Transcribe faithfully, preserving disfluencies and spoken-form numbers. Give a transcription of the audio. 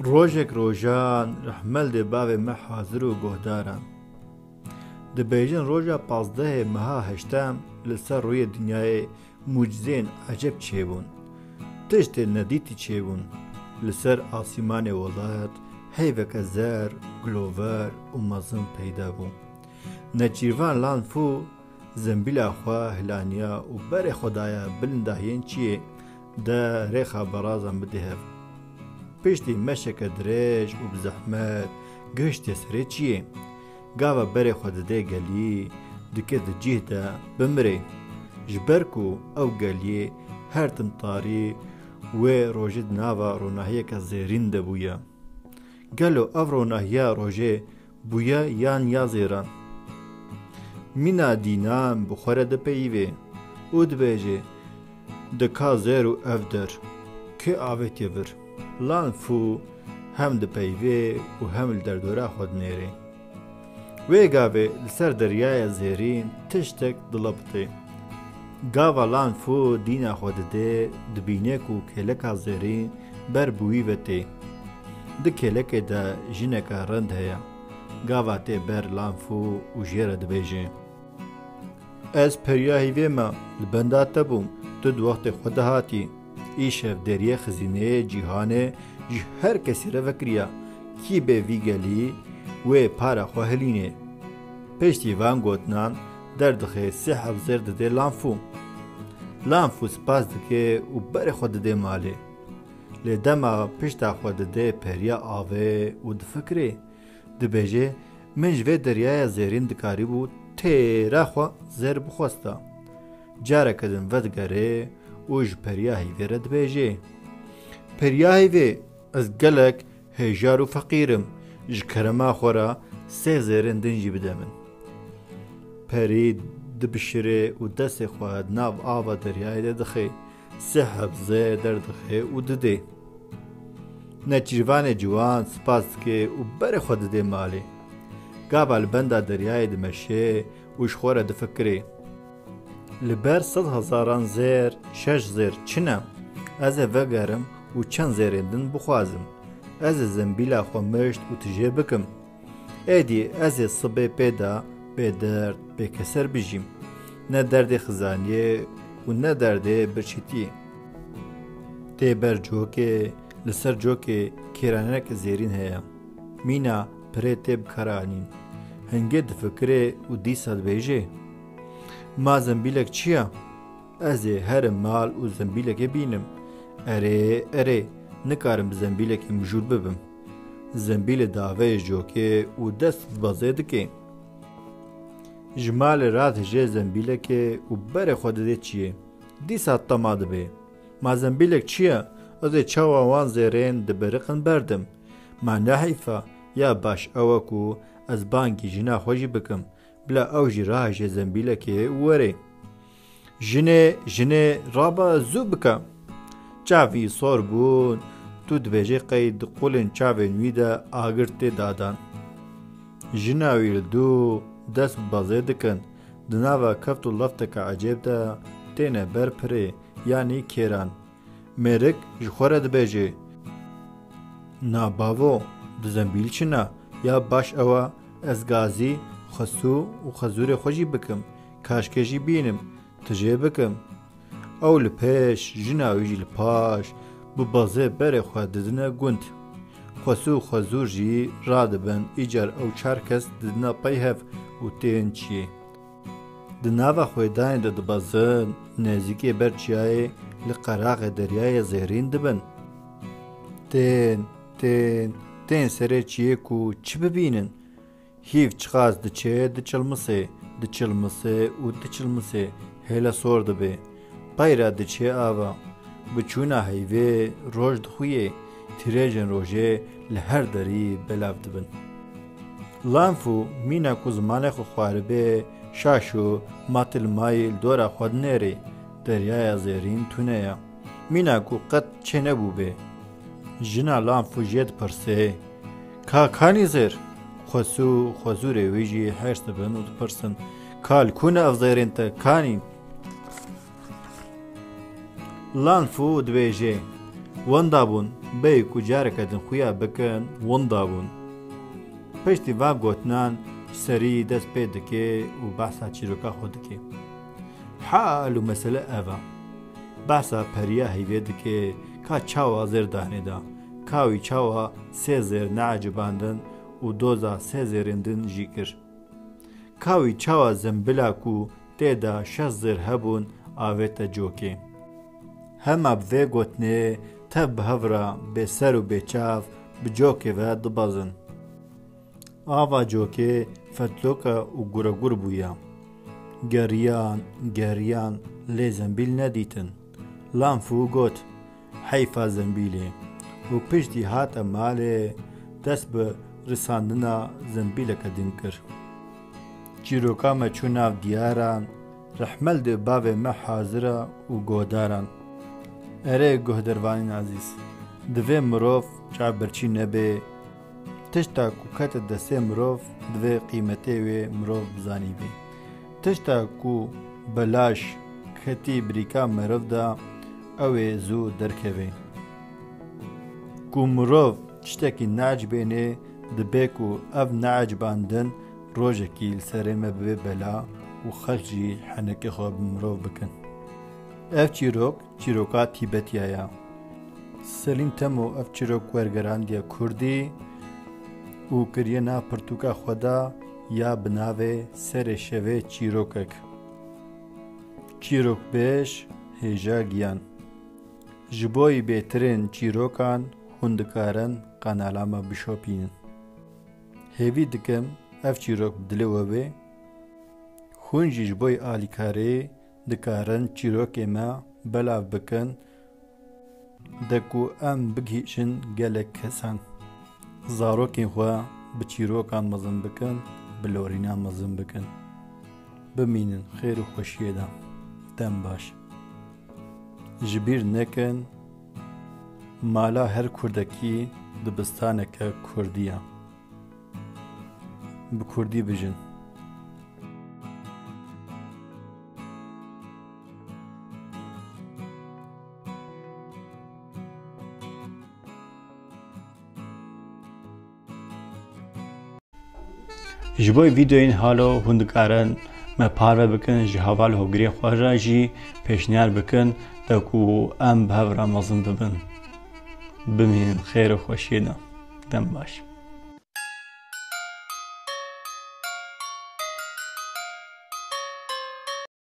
Rojek rojan rehmeldê bavê me hazir û guhdaran. Dibêjin roja pazdehê meha heştem li ser rûyê dinyayê mucizeyên eceb çêbûn. Tiştê nedîtî çêbûn. Li ser asîmanê welat heyveke zer, gilover û mezin peyda bû. Neçîrvan Lan Fu zembîla xwe hilaniya û berê xwe daya bilindahiyên çiyê de rêxa berazan bidê hev. Piştî meşeke dirêj û bi zehmet gihiştê serê çiyê. Gava berê xwe didê gelî, dike di cih de bimirê. Ji ber ku ew geliyê her tim tarî wê rojê di nava ronahiyeke zêrîn de bûye. Gelo ev ronahiya rojê bûye yan ya zêran? Mîna dînan bi xwe re dipeyivê û dibêje, di ka zêr û ev der, kê avêtiye vir? Lan Fu hem dipeyivê û hem li derdora xwe dinêrê. Wê gavê li ser deryaya zêrîn tiştek dilebitê. Gava Lan Fu dîna xwe didê, dibîne ku kêleka zêrîn ber bi wî ve tê. Di kêlekê de jineke rind heye. Gava tê ber Lan Fu û jê re dibêje, Ez periya hîvê me, li benda te bûm, tu di wextê xwe de hatî. Îşev deriyê xizîneyê cîhanê ji her kesî re vekiriya. Kî bê vî gelî, wê para xwe hilînê. Piştî van gotinan derdixe sê heb zêr didê Lan Fu. Lan Fu spas dike û berê xwe didê malê. Lê dema pişta xwe didê periya avê û difikirê, dibêje, Min ji vê deryaya zêrîn dikarîbû têra xwe zêr bixwesta. Careke din vedigere û ji periya hîvê re dibêje, Periya hîvê, ez gelek hêjar û feqîr im, ji kerema xwe re sê zêrên din jî bide min. Perî dibişire û destê xwe di nav ava deryayê de dixe, sê heb zêr derdixe û didê. Neçîrvanê ciwan spas dike û berê xwe didê malê. Gava li benda deryayê dimeşe û ji xwe re difikirê, Li ber sed hezaran zêr, şeş zêr çi ne? Ez ê vegerim û çend zêrên din bixwazim. Ez ê zembîla xwe mişt û tijê bikim. Êdî ez ê sibê pê de bê derd, bê keser bijîm. Ne derdê xizaniyê û ne derdê birçîtiyê. Tê ber cokê, li ser cokê kêranek zêrîn heye. Mîna pirê tê bikaranîn. Hingê difikirê û dîsa dibêje, Ma zembîlek çi ye? Ez ê herim mal û zembîlekê bînim. Erê, erê, nikarim bi zembîlekê mijûl bibim. Zembîlê daveyê cokê û dest bi bazê dike. Ji malê radihije zembîlekê û berê xwe didê çiyê. Dîsa tema dibe. Ma zembîlek çi ye? Ez ê çawa wan zêrên dibiriqin berdim? Ma ne heyf e? Ya baş ew e ku ez bangî jina xwe jî bikim. Bila ew jî rahêje zembîlekê û were. Jinê, jinê, rabe zû bike. Çavî sor bûn, tu dibêjê qey di qulên çavên wî de agir tê dadan. Jina wî li dû dest bi bazê dikin. Di nava keft û lefteke ecêb de têne ber pirê, yanî kêran. Mêrik ji xwe re dibêje, Na bavo, di zembîl çi ne? Ya baş ew e, ez gazî, xwesû û xezûrê xwe jî bikim, kaşkê jî bînim, tijê bikim. Ew li pêş, jina wî jî li paş, bi bazê berê xwe didine gund. Xwesû û xezûr jî radibin, îcar ew çar kes didine pey hev û tên çiyê. Di nava xwêdanê de dibezin, nêzîkê ber çiyayê li qeraxê deryayê zêrîn dibin. Tên, tên, tên serê çiyê ku çi bibînin? Hîv çiqas diçe, diçilmisê, diçilmisê û diçilmisê, hêle sor dibe. Peyra diçe ava. Bi çûna heyvê roj dixuye, tîrêjên rojê li her derî belav dibin. Lanfû mîna ku zimanê xwe xwaribe, şaş û matilmayî li dora xwe dinêrê, deryaya zêrîn tune ye. Mîna ku qet çênebûbe. Jina Lanfû jê dipirse, Ka kanî zêr? Xwesû û xwezûrê wî jî hêrs dibin û dipirsin, Ka li ku ne ev zêrên te, kanî? Lanfû dibêje, Wenda bûn, bêyî ku careke din xuya bikin, wenda bûn. Piştî van gotinan serî dest pê dike û behsa çîroka xwe dike. Hal û mesele ev e. Behsa periya heyvê dike, ka çawa zêr dahnê da, ka wî çawa sê zêr neecibandin û doza sê zêrên din jî kir. Ka wî çawa zembila ku tê de şeş zêr hebûn avête cokê. Hema bi vê gotinê tev bi hev re bê ser û bê çav bi cokê ve dibezin. Ava cokê fetloka û guregur bûya. Geriyan, geriyan, lê zembîl nedîtin. Lanfû got, heyfa zembîlê û piştî hate malê dest bi risandina zembîleke din kir. Çîroka me çû nav diyaran, rehmel dê bavê me hazir e û godaran. Erê guhdervanên ezîz, divê mirov çavbirçî nebe, tişta ku kete destê mirov divê qîmetê wê mirov bizanîbê. Tişta ku belaş ketî birîka meriv de, ew ê zû derkeve. Ku mirov tiştekî neecibênê, dibe ku ev neecibandin rojekî li serê me bibe bela û xelk jî henekê xwe bi mirov bikin. Ev çîrok, çîroka Tîbetiya ye. Selîm Temo ev çîrok wergerandiye kurdî û kiriye nav pirtûka xwe de ya bi navê Serê Şevê Çîrokek. Çîrokbêj Hêja Giyan. Ji bo yî bêtirên çîrokan hûn dikarin kanala me bişopînin. Hêvî dikim ev çîrok bi dilê we bê. Hûn jî ji bo yî alîkariyê dikarin çîrokê me belav bikin, de ku em bigihîşin gelek kesan. Zarokên xwe bi çîrokan mezin bikin, bi lorînan mezin bikin. Bimînin xêr û xweşiyê de. Dem baş. Ji bîr nekin, mala her kurdekî dibistaneke kurdî ye. Bi kurdî bijin. Ji bo vîdeoyên halo hûn dikarin me parve bikin, ji heval hogirê xwe re jî pêşniyar bikin, de ku em bi hev re mezin bibin. Bimînin xêr û xweşiyê de. Dem baş.